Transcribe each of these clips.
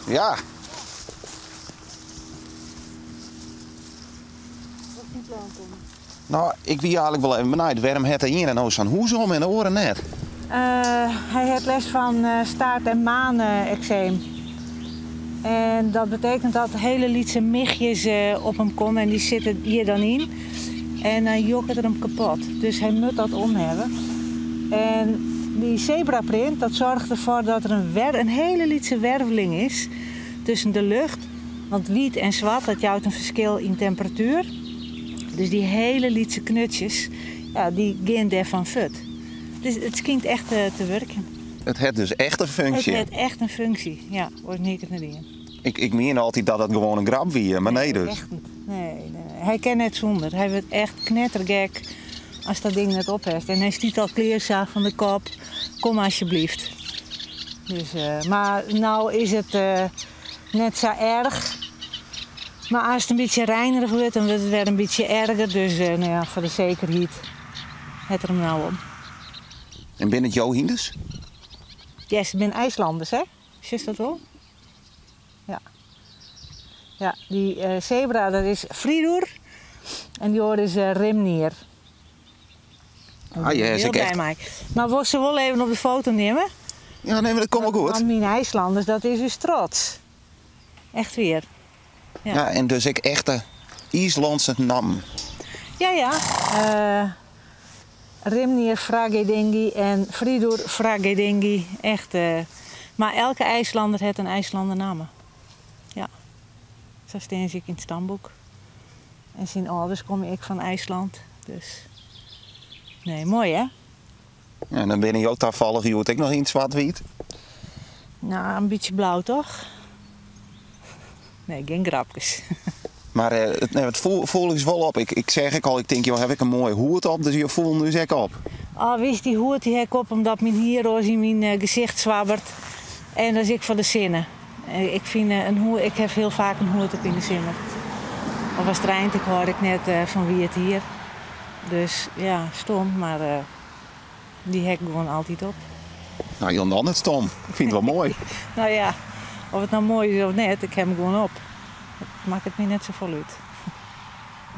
Ja. Wat dyn plan komme? No, ik wie eigenlik wol even benijd. Wêrom hat de iene no sa'n hoes om en de oare net? Hy hat lêst fan staart- en maanekseem. En dat betekent dat hele lytse michjes op him komme en dy sitte hjir dan yn. En dan jokket er him kapot. Dus hy moat dat om hawwe. En dy sebraprint, dat soarget derfoar dat der in, in hele lytse werveling is tusken de lucht. Want wyt en swart, dat jout in ferskil yn temperatuer. Dus dy hele lytse knutsjes, ja, dy gean dêrfan fuort. Dus it skynt echt te wurkjen. It hat dus echt in funksje. It hat echt in funksje, ja. Oars hie ik it net dien. Ik miende altyd dat it gewoan in grap wie, mar nee dus. Echt net. Nee, nee, nee. Hy kin net sûnder. Hy wurdt echt knettergek ast dat ding net op hast. En hy stiet al klear sa fan de kop, kom alsjeblieft. Dus, mar no is it net sa erch. Mar as it in bytsje reinerich wurdt, dan wurdt it wer in bytsje erger. Dus no ja, foar de sekerheid hat er him no om. En binne it jo hynders? Yes, it binne IJslanders, hè? Sjochst dat wol? Ja. Ja, dy sebra dat is Fridur en dy oare is Rimnir. Ah, ja, Hiel blij mei. Mar wolst se wol even op de foto nimme? Ja, nee, mar dat komt wol goed. Want myn IJslanders, dat is ús trots. Echt wier. Ja. Ja, en dus ek echte IIslandse nammen. Ja, ja. Rimnir Fragedingi en Fridur Fragedingi. Echt. Mar elke IJslander hat in IJslander namme. Ja. Sa stean se ek yn it stamboek. En syn âlders komme ek fan IJsland. Dus nee, moai hè? Ja, en dan binne jo tafallich hjoed ek noch yn it swart-wyt. Nou, in bytsje blau toch? Nee, gjin grapkes. Mar it, nee, it foel ús wol op. Ik seach ek al, ik tink, jo hawwe ek in moaie hoed op, dus jo foelen ús ek op. Oh, witst, dy hoed dy ha ik op omdat myn hier oars yn myn gesicht swabbert. En dat is ek foar de sinne. Ik fyn in hoed, ik haw hiel faak in hoed op yn de simmer. Of as it reint, ik hâld ek net fan wiet hier. Dus ja, stom, mar dy ha ik gewoan altyd op. Nou, hielendal net stom. Ik fyn it wol moai. Nou ja, of it no moai is of net, ik ha 'm gewoan op. It makket my net safolle út.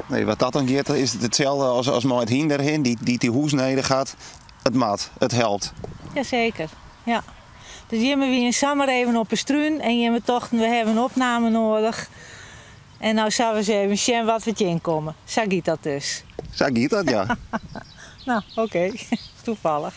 Nee, wat dat dan giet, is it itselde as mei it hynder, hè, dy't dy hoes nedich hat. It moat, it helpt. Jaseker, ja. Dus jimme wiene samar even op 'e strún en jimme tochten we hawwe in opname noadich. En no sille we ris even sjen wat we tsjinkomme. Sa giet dat dus. Sa giet dat, ja. Nou, oké. Toevallig.